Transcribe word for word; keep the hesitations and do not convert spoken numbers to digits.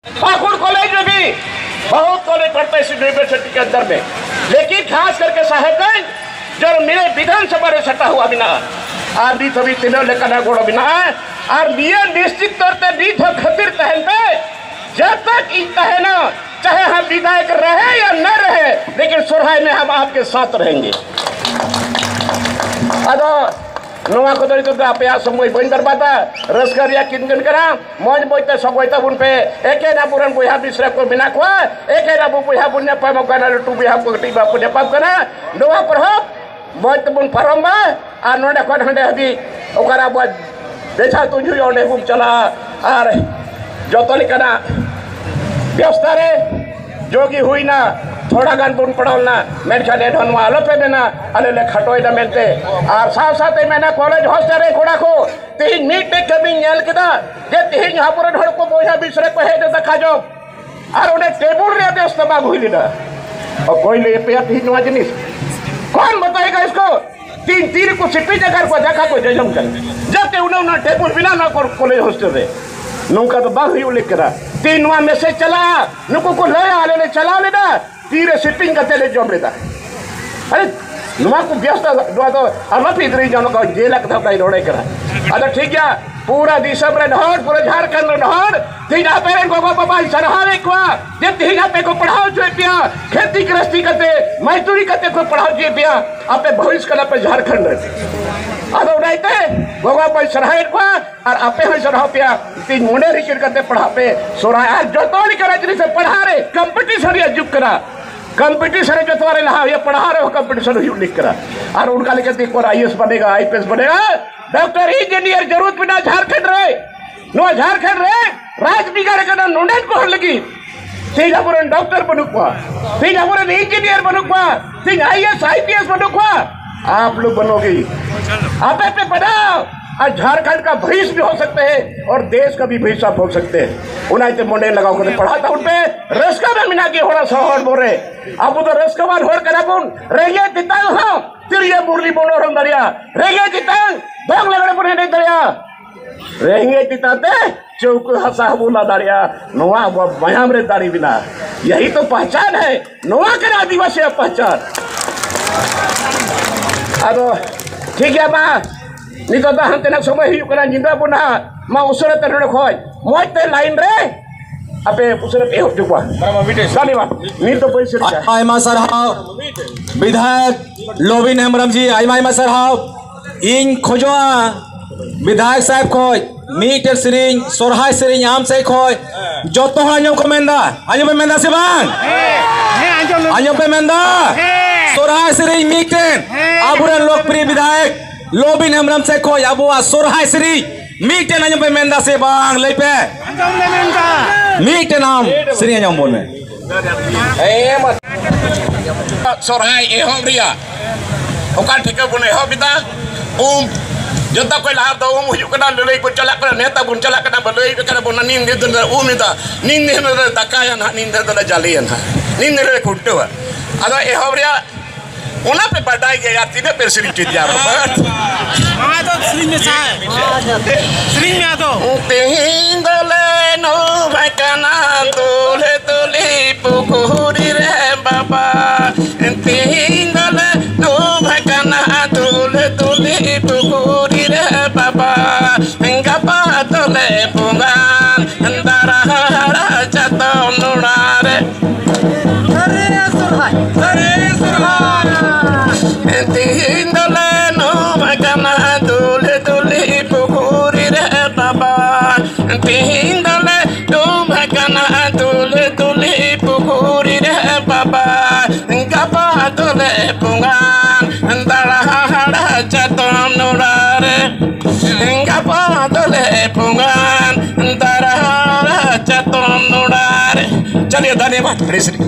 Pakur college में भी बहुत कॉलेज पढ़ता है इस यूनिवर्सिटी के अंदर में, लेकिन खास करके साहेबगंज जो मेरे विधानसभा में सटा हुआ बिना, आर डी सभी तीनों लेकर गोड़ बिना, आर निये निश्चित तौर पे नीत हो खातिर तहन पे, जब तक ई तहना, चाहे हम विधायक रहे या न रहे, लेकिन सोहराय में हम आपके साथ रहेंगे। ᱟᱫᱚ ᱱᱚᱣᱟ ᱠᱚᱫᱚ ᱱᱤᱛᱚᱜ ᱫᱚ ᱟᱯᱮᱭᱟᱜ ᱥᱚᱢᱚᱭ ᱵᱟᱹᱧ ᱵᱚᱨᱵᱟᱫᱟ, ᱨᱟᱹᱥᱠᱟᱹ ᱨᱮᱭᱟᱜ ᱠᱤᱱ ᱫᱤᱱ ᱠᱟᱱᱟ, ᱢᱚᱡᱽ ᱢᱚᱡᱽ ᱛᱮ ᱥᱚᱜᱚᱭ ᱛᱟᱵᱚᱱ ᱯᱮ, ᱮᱠᱮᱱ ᱟᱵᱚᱨᱮᱱ ᱵᱚᱭᱦᱟ ᱢᱤᱥᱨᱟ ᱠᱚ ᱢᱮᱱᱟᱜ ᱠᱚᱣᱟ, ᱮᱠᱮᱱ ᱟᱵᱚ ᱵᱚᱭᱦᱟ ᱵᱚᱱ ᱧᱟᱯᱟᱢᱚᱜ ᱠᱟᱱᱟ, ᱞᱟᱹᱴᱩ ᱵᱚᱭᱦᱟ ᱠᱚ ᱠᱟᱹᱴᱤᱡ ᱵᱟᱠᱚ ᱧᱟᱯᱟᱢ ᱠᱟᱱᱟ, ᱱᱚᱣᱟ ᱯᱚᱨᱚᱵᱽ ᱢᱚᱡᱽ ᱛᱮᱵᱚᱱ ᱯᱟᱨᱚᱢ ᱢᱟ᱾ ᱟᱨ ᱱᱚᱰᱮ ᱠᱷᱚᱱ ᱦᱟᱸᱰᱮ ᱦᱟᱹᱵᱤᱡ ᱚᱠᱟᱨᱮ ᱟᱵᱚᱣᱟᱜ ᱵᱮᱡᱷᱟ ᱛᱩᱧ ᱦᱩᱭᱩᱜᱼᱟ, ᱚᱸᱰᱮ ᱵᱚᱱ ᱪᱟᱞᱟᱜᱼᱟ᱾ ᱟᱨ ᱡᱚᱛᱚ ᱞᱮᱠᱟᱱᱟᱜ ᱵᱮᱵᱚᱥᱛᱷᱟ ᱨᱮ ᱡᱳᱜᱤ ᱦᱩᱭᱱᱟ, ᱛᱷᱚᱲᱟ ᱜᱟᱱ ᱵᱚᱱ ᱯᱟᱲᱟᱣ ᱞᱮᱱᱟ, ᱢᱮᱱᱠᱷᱟᱱ ᱮᱱᱦᱚᱸ ᱱᱚᱣᱟ ᱟᱞᱚᱯᱮ ᱢᱮᱱᱟ ᱟᱞᱮ ᱞᱮ ᱠᱷᱟᱴᱚᱭᱮᱫᱟ ᱢᱮᱱᱛᱮ᱾ ᱟᱨ ᱥᱟᱶ ᱥᱟᱶᱛᱮ ᱢᱮᱱᱟ, ᱠᱚᱞᱮᱡᱽ ᱦᱳᱥᱴᱮᱞ ᱨᱮ ᱠᱚᱲᱟ ᱠᱚ, ᱛᱮᱦᱮᱧ ᱢᱤᱫᱴᱮᱡ ᱠᱟᱹᱢᱤᱧ ᱧᱮᱞ ᱠᱮᱫᱟ ᱡᱮ ᱛᱮᱦᱮᱧ ᱟᱵᱚᱨᱮᱱ ᱦᱚᱲ ᱠᱚ ᱵᱚᱭᱦᱟ ᱢᱤᱥᱨᱟ ᱠᱚ ᱦᱮᱡ ᱮᱱᱟ ᱫᱟᱠᱟ ᱡᱚᱢ, ᱟᱨ ᱚᱸᱰᱮ ᱴᱮᱵᱩᱞ ᱨᱮᱭᱟᱜ ᱵᱮᱵᱚᱥᱛᱷᱟ ᱵᱟᱝ ᱦᱩᱭ ᱞᱮᱱᱟ᱾ ᱚᱠᱚᱭ ᱞᱟᱹᱭ ᱟᱯᱮᱭᱟ ᱛᱮᱦᱮᱧ ᱱᱚᱣᱟ ᱡᱤᱱᱤᱥ? ᱠᱚᱱ ᱵᱟᱛᱟᱭᱮᱜᱟ ᱤᱥᱠᱳ? ᱛᱤᱱ ᱛᱤ ᱨᱮᱠᱚ ᱥᱤᱯᱤᱡ ᱟᱠᱟᱫ ᱠᱚᱣᱟ, ᱫᱟᱠᱟ ᱠᱚ ᱡᱚᱡᱚᱢ ᱠᱟᱱᱟ, ᱡᱟᱛᱮ ᱩᱱᱟᱹᱜ ᱚᱱᱟ ᱴᱮᱵᱩᱞ ᱢᱮᱱᱟᱜ ᱱᱚᱣᱟ ᱠᱚ-, ᱠᱚᱞᱮᱡᱽ ᱦᱳᱥᱴᱮᱞ ᱨᱮ᱾ ᱱᱚᱝᱠᱟ ᱫᱚ ᱵᱟᱝ ᱦᱩᱭᱩᱜ ᱞᱮᱠ ᱠᱟᱱᱟ᱾ ᱛᱤ ᱱᱚᱣᱟ ᱢᱮᱥᱮᱡᱽ ᱪᱟᱞᱟᱜᱼᱟ, ᱱᱩᱠᱩ ᱠᱚ ᱞᱟᱹᱭᱟ, "ᱟᱞᱮ ᱞᱮ ᱪᱟᱞᱟᱣ ᱞᱮᱫᱟ, ᱛᱤ ᱨᱮ ᱥᱤᱯᱤᱧ ᱠᱟᱛᱮ ᱞᱮ ᱡᱚᱢ ᱞᱮᱫᱟ᱾" ᱟᱨᱮ, ᱱᱚᱣᱟ ᱠᱚ ᱵᱮᱵᱚᱥᱛᱷᱟ, ᱱᱚᱣᱟ ᱫᱚ ᱟᱨ ᱵᱟᱯᱮ ᱤᱫᱤ ᱡᱚᱱᱚᱜ ᱠᱟᱱᱟ, ᱡᱮᱞ ᱠᱟᱛᱷᱟ ᱵᱟᱭ ᱨᱚᱲᱮ ᱠᱟᱱᱟ᱾ ᱟᱫᱚ ᱴᱷᱤᱠ ᱜᱮᱭᱟ, ᱯᱩᱨᱟᱹ ᱫᱤᱥᱚᱢ ᱨᱮᱱ ᱦᱚᱲ, ᱯᱩᱨᱟᱹ ᱡᱷᱟᱲᱠᱷᱚᱸᱰ ᱨᱮᱱ ᱦᱚᱲ, ᱛᱮᱦᱮᱧ ᱟᱯᱮ ᱨᱮᱱ ᱜᱚᱜᱚ ᱵᱟᱵᱟᱧ ᱥᱟᱨᱦᱟᱣᱮᱫ ᱠᱚᱣᱟ ᱡᱮ ᱛᱮᱦᱮᱧ ᱟᱯᱮ ᱠᱚ ᱯᱟᱲᱦᱟᱣ ᱦᱚᱪᱚᱭᱮᱫ ᱯᱮᱭᱟ, ᱠᱷᱮᱛᱤ ᱜᱨᱟᱥᱛᱤ ᱠᱟᱛᱮ, ᱢᱟᱡᱫᱩᱨᱤ ᱠᱟᱛᱮ ᱠᱚ ᱯᱟᱲᱦᱟᱣ ᱦᱚᱪᱚᱭᱮᱫ ᱯᱮᱭᱟ᱾ ᱟᱯᱮ ᱵᱷᱚᱵᱤᱥ ᱠᱟᱱᱟ ᱯᱮ ᱡᱷᱟᱲᱠᱷᱚᱸᱰ ᱨᱮ᱾ ᱟᱫᱚ ᱚᱱᱟ ᱤᱭᱟᱹᱛᱮ ᱜᱚᱜᱚ ᱵᱟᱵᱟᱧ ᱥᱟᱨᱦᱟᱣᱮᱫ ᱠᱚᱣᱟ ᱟᱨ ᱟᱯᱮ ᱦᱚᱸᱧ ᱥᱟᱨᱦᱟᱣ ᱯᱮᱭᱟ᱾ ᱛᱮᱦᱮᱧ ᱢᱚᱱᱮ ᱨᱤᱠᱤᱲ ᱠᱟᱛᱮ ᱯᱟᱲᱦᱟᱜ ᱯᱮ, ᱥᱚᱨᱦᱟᱭ ᱟᱨ ᱡᱚᱛᱚ ᱞᱮᱠᱟᱱᱟᱜ ᱡᱤᱱᱤᱥ ᱯᱟᱲᱦᱟᱜ ᱨᱮ ᱠᱚᱢᱯᱤᱴᱤᱥᱚᱱ ᱨᱮᱭᱟᱜ ᱡᱩᱜᱽ ᱠᱟᱱᱟ᱾ ᱠᱚᱢᱯᱤᱴᱤᱥᱚᱱ ᱨᱮ ᱡᱚᱛᱚ ᱨᱮ ᱞᱟᱦᱟ ᱦᱩᱭᱩᱜᱼᱟ, ᱯᱟᱲᱦᱟᱣ ᱨᱮᱦᱚᱸ ᱠᱚᱢᱯᱤᱴᱤᱥᱚᱱ ᱦᱩᱭᱩᱜ ᱞᱮᱠ ᱠᱟᱱᱟ᱾ ᱟᱨ ᱚᱱᱠᱟ ᱞᱮᱠᱟᱛᱮ ᱠᱚ ᱟᱭ ᱮ ᱮᱥ ᱵᱟᱱᱮᱜᱟ, ᱟᱭ ᱯᱤ ᱮᱥ ᱵᱟᱱᱮᱜᱟ, ᱰᱚᱠᱴᱚᱨ ᱤᱧᱡᱤᱱᱤᱭᱟᱨ ᱡᱟᱹᱨᱩᱲ ᱢᱮᱱᱟᱜᱼᱟ ᱡᱷᱟᱲᱠᱷᱚᱸᱰ ᱨᱮ᱾ ᱱᱚᱣᱟ ᱡᱷᱟᱲᱠᱷᱚᱸᱰ ᱨᱮ ᱨᱟᱡᱽ ᱵᱤᱜᱟᱲ ᱠᱟᱱᱟ, ᱱᱚᱰᱮᱱ ᱠᱚ ᱦᱚᱲ ᱞᱟᱹᱜᱤᱫ᱾ ᱛᱮᱦᱮᱧ ᱟᱵᱚᱨᱮᱱ ᱰᱚᱠᱴᱚᱨ ᱵᱟᱹᱱᱩᱜ ᱠᱚᱣᱟ, ᱛᱮᱦᱮᱧ ᱟᱵᱚᱨᱮᱱ ᱤᱧᱡᱤᱱᱤᱭᱟᱨ ᱵᱟᱹᱱᱩᱜ ᱠᱚᱣᱟ, ᱛᱮᱦᱮᱧ I A S, I P S ᱵᱟᱹᱱᱩᱜ ᱠᱚᱣᱟ᱾ ᱟᱯ ᱞᱳᱜ ᱵᱚᱱᱳᱜᱮ, ᱟᱯᱮ ᱯᱮ ᱵᱟᱱᱟᱣ, ᱟᱨ ᱡᱷᱟᱲᱠᱷᱚᱸᱰ ᱠᱟ ᱵᱷᱚᱵᱤᱥᱭᱚ ᱵᱷᱤ ᱦᱳ ᱥᱟᱠᱛᱟ ᱦᱮ ᱟᱨ ᱫᱮᱥ ᱠᱟ ᱵᱷᱤ ᱵᱷᱚᱵᱤᱥᱭᱚ ᱟᱯ ᱦᱳ ᱥᱟᱠᱛᱮ ᱦᱮ᱾ ᱚᱱᱟ ᱤᱭᱟᱹᱛᱮ ᱢᱚᱱᱮ ᱞᱟᱜᱟᱣ ᱠᱟᱛᱮ ᱯᱟᱲᱦᱟᱜ ᱛᱟᱵᱚᱱ ᱯᱮ, ᱨᱟᱹᱥᱠᱟᱹ ᱢᱮ ᱢᱮᱱᱟᱜ ᱜᱮ ᱦᱚᱲ ᱥᱚᱦᱚᱨ ᱵᱚᱨᱮ᱾ ᱟᱵᱚ ᱫᱚ ᱨᱟᱹᱥᱠᱟᱹᱣᱟᱱ ᱦᱚᱲ ᱠᱟᱱᱟ ᱵᱚᱱ, ᱨᱮᱸᱜᱮᱡ ᱛᱮᱛᱟᱝ ᱦᱚᱸ ᱛᱤᱨᱭᱳ ᱢᱩᱨᱞᱤ ᱵᱚᱱ ᱚᱨᱚᱝ ᱫᱟᱲᱮᱭᱟᱜᱼᱟ, ᱨᱮᱸᱜᱮᱡ ᱛᱮᱛᱟᱝ ᱫᱚᱝ ᱞᱟᱜᱽᱲᱮ ᱵᱚᱱ ᱮᱱᱮᱡ ᱫᱟᱲᱮᱭᱟᱜᱼᱟ᱾ ᱨᱮᱸᱜᱮᱡ ᱛᱮᱛᱟᱝ ᱛᱮ ᱪᱟᱹᱣᱠᱟᱹ ᱦᱟᱥᱟ ᱦᱚᱸᱵᱚᱱ ᱞᱟ ᱫᱟᱲᱮᱭᱟᱜᱼᱟ᱾ ᱱᱚᱣᱟ ᱟᱵᱚᱣᱟᱜ ᱢᱟᱭᱟᱢ ᱨᱮ ᱫᱟᱲᱮ ᱢᱮᱱᱟᱜᱼᱟ᱾ ᱭᱟᱦᱤ ᱛᱚ ᱯᱟᱦᱪᱟᱱ ᱦᱮ, ᱱᱚᱣᱟ ᱠᱟᱱᱟ ᱟᱹᱫᱤᱵᱟᱹᱥᱤᱭᱟᱜ ᱯᱟᱦᱪᱟᱱ᱾ ᱟᱫᱚ ᱴᱷᱤᱠ ᱜᱮᱭᱟ, ᱢᱟ ᱱᱤᱛᱚᱜ ᱫᱚ ᱦᱟᱱᱛᱮ ᱱᱟᱜ ᱥᱚᱢᱚᱭ ᱦᱩᱭᱩᱜ ᱠᱟᱱᱟ, ᱧᱤᱫᱟᱹ ᱵᱚᱱ ᱱᱟᱦᱟᱜ᱾ ᱢᱟ ᱩᱥᱟᱹᱨᱟ ᱛᱮ ᱱᱚᱰᱮ ᱠᱷᱚᱱ ᱢᱚᱡᱽ ᱛᱮ ᱞᱟᱭᱤᱱ ᱨᱮ ᱟᱯᱮ ᱩᱥᱟᱹᱨᱟ ᱯᱮ ᱮᱦᱚᱵ ᱦᱚᱪᱚ ᱠᱚᱣᱟ᱾ ᱫᱷᱟᱱᱤᱵᱟᱫ᱾ ᱱᱤᱛ ᱫᱚ ᱵᱟᱹᱧ ᱥᱮᱨᱮᱧᱟ᱾ ᱟᱭᱢᱟ ᱥᱟᱨᱦᱟᱣ ᱵᱤᱫᱷᱟᱭᱚᱠ ᱞᱚᱵᱤᱱ ᱦᱮᱢᱵᱨᱚᱢ ᱡᱤ, ᱟᱭᱢᱟ ᱟᱭᱢᱟ ᱥᱟᱨᱦᱟᱣ᱾ ᱤᱧ ᱠᱷᱚᱡᱚᱜᱼᱟ ᱵᱤᱫᱷᱟᱭᱚᱠ ᱥᱟᱦᱮᱵᱽ ᱠᱷᱚᱡ ᱢᱤᱫᱴᱮᱱ ᱥᱮᱨᱮᱧ, ᱥᱚᱨᱦᱟᱭ ᱥᱮᱨᱮᱧ ᱟᱢ ᱥᱮᱫ ᱠᱷᱚᱡ ᱡᱚᱛᱚ ᱦᱚᱲ ᱟᱸᱡᱚᱢ ᱠᱚ ᱢᱮᱱᱫᱟ᱾ ᱟᱸᱡᱚᱢ ᱯᱮ ᱢᱮᱱᱫᱟ ᱥᱮ ᱵᱟᱝ? ᱦᱮᱸ, ᱟᱸᱡᱚᱢ ᱞᱮ- ᱟᱸᱡᱚᱢ ᱯᱮ ᱢᱮᱱᱫᱟ? ᱦᱮᱸ᱾ ᱥᱚᱨᱦᱟᱭ ᱥᱮᱨᱮᱧ ᱢᱤᱫᱴᱮᱱ ᱦᱮᱸ᱾ ᱟᱵᱚᱨᱮᱱ ᱞᱳᱠᱯᱨᱤᱭ ᱵᱤᱫᱷᱟᱭᱚᱠ ᱞᱚᱵᱤᱱ ᱦᱮᱢᱵᱨᱚᱢ ᱥᱮᱫ ᱠᱷᱚᱡ ᱟᱵᱚᱣᱟᱜ ᱥᱚᱨᱦᱟᱭ ᱥᱮᱨᱮᱧ ᱢᱤᱫᱴᱮᱱ ᱟᱸᱡᱚᱢ ᱯᱮ ᱢᱮᱱᱫᱟ ᱥᱮ ᱵᱟᱝ? ᱞᱟᱹᱭ ᱯᱮ᱾ ᱟᱸᱡᱚᱢ ᱞᱮ ᱢᱮᱱᱫᱟ᱾ ᱢᱤᱫᱴᱮᱱ ᱟᱢ ᱥᱮᱨᱮᱧ ᱟᱸᱡᱚᱢ ᱵᱚᱱ ᱢᱮ᱾ ᱥᱚᱨᱦᱟᱭ ᱮᱦᱚᱵ ᱨᱮᱭᱟᱜ ᱚᱠᱟ ᱴᱷᱤᱠᱟᱹ ᱵᱚᱱ ᱮᱦᱚᱵ ᱮᱫᱟ? ᱩᱢ᱾ ᱡᱚᱛᱚ ᱠᱷᱚᱱ ᱞᱟᱦᱟ ᱫᱚ ᱩᱢ ᱦᱩᱭᱩᱜ ᱠᱟᱱᱟ, ᱞᱟᱹᱞᱟᱹᱭ ᱵᱚᱱ ᱪᱟᱞᱟᱜ ᱠᱟᱱᱟ, ᱱᱮᱛᱟ ᱵᱚᱱ ᱪᱟᱞᱟᱜ ᱠᱟᱱᱟ, ᱵᱟᱹᱞᱟᱹᱭ ᱠᱟᱱᱟ ᱵᱚᱱ, ᱱᱤᱱ ᱫᱤᱱ ᱫᱚᱞᱮ ᱩᱢ ᱮᱫᱟ, ᱱᱤᱱ ᱫᱤᱱ ᱫᱚᱞᱮ ᱫᱟᱠᱟᱭᱟ ᱱᱟᱦᱟᱜ, ᱱᱤᱱ ᱫᱤᱱ ᱫᱚᱞᱮ ᱡᱟᱞᱮᱭᱟ ᱱᱟᱦᱟᱜ, ᱱᱤᱱ ᱫᱤᱱ ᱨᱮᱞᱮ ᱠᱷᱩᱱᱴᱟᱹᱣᱟ᱾ ᱟᱫᱚ ᱮᱦᱚᱵ ᱨᱮᱭᱟᱜ ᱚᱱᱟ ᱯᱮ ᱵᱟᱰᱟᱭ ᱜᱮᱭᱟ, ᱛᱤᱱᱟᱹᱜ ᱯᱮ ᱥᱮᱨᱮᱧ ᱪᱮᱫ ᱜᱮᱭᱟ, ᱨᱚᱵᱟᱨᱴ? ᱢᱟ ᱟᱫᱚ ᱥᱮᱨᱮᱧ ᱢᱮ ᱥᱟᱭ᱾ ᱥᱮᱨᱮᱧ ᱢᱮ ᱟᱫᱚ᱾ ᱛᱮᱦᱮᱧ ᱫᱚᱞᱮ ᱱᱚᱵᱷᱟ ᱠᱟᱱᱟ, ᱫᱩᱞᱦᱮ ᱫᱩᱞᱦᱤ ᱯᱩᱠᱷᱩᱨᱤ ᱨᱮ ᱵᱟᱵᱟ᱾ ᱛᱮᱦᱮᱧ ᱫᱚᱞᱮ ᱱᱚᱵᱷᱟ ᱠᱟᱱᱟ, ᱫᱩᱞᱦᱮ ᱫᱩᱞᱦᱤ ᱯᱩᱠᱷᱩᱨᱤ ᱨᱮ ᱵᱟᱵᱟ᱾ ᱜᱟᱯᱟ ᱫᱚᱞᱮ ᱵᱚᱸᱜᱟᱱ, ᱫᱟᱨᱟ ᱦᱟᱲᱟ ᱪᱟᱛᱚᱢ ᱱᱚᱲᱟ ᱨᱮ᱾ ᱥᱟᱹᱨᱤ ᱥᱚᱨᱦᱟᱭ, ᱥᱟᱹᱨᱤ ᱥᱚᱨᱦᱟᱭ᱾ ᱛᱤᱦᱤᱧ ᱫᱚᱞᱮ ᱱᱚᱢ ᱟᱠᱟᱱᱟ ᱫᱩᱞᱦᱤ ᱫᱩᱞᱦᱤ ᱯᱩᱠᱷᱩᱨᱤ ᱨᱮ ᱵᱟᱵᱟ᱾ ᱛᱤᱦᱤᱧ ᱫᱚᱞᱮ ᱱᱚᱢ ᱟᱠᱟᱱᱟ ᱫᱩᱞᱦᱤ ᱫᱩᱞᱦᱤ ᱯᱩᱠᱷᱩᱨᱤ ᱨᱮ ᱵᱟᱵᱟ᱾ ᱜᱟᱯᱟ ᱫᱚᱞᱮ ᱵᱚᱸᱜᱟᱱ ᱫᱟᱬᱟ ᱦᱟᱲᱟ ᱪᱟᱛᱚᱢ ᱱᱚᱲᱟ ᱨᱮ᱾ ᱜᱟᱯᱟ ᱫᱚᱞᱮ ᱵᱚᱸᱜᱟᱱ ᱫᱟᱨᱟ ᱪᱟᱛᱚᱢ ᱱᱚᱲᱟ ᱨᱮ᱾ ᱪᱟᱞᱤᱭᱮ ᱫᱷᱟᱱᱮᱵᱟᱫ, ᱟᱹᱰᱤ ᱥᱟᱹᱨᱤ᱾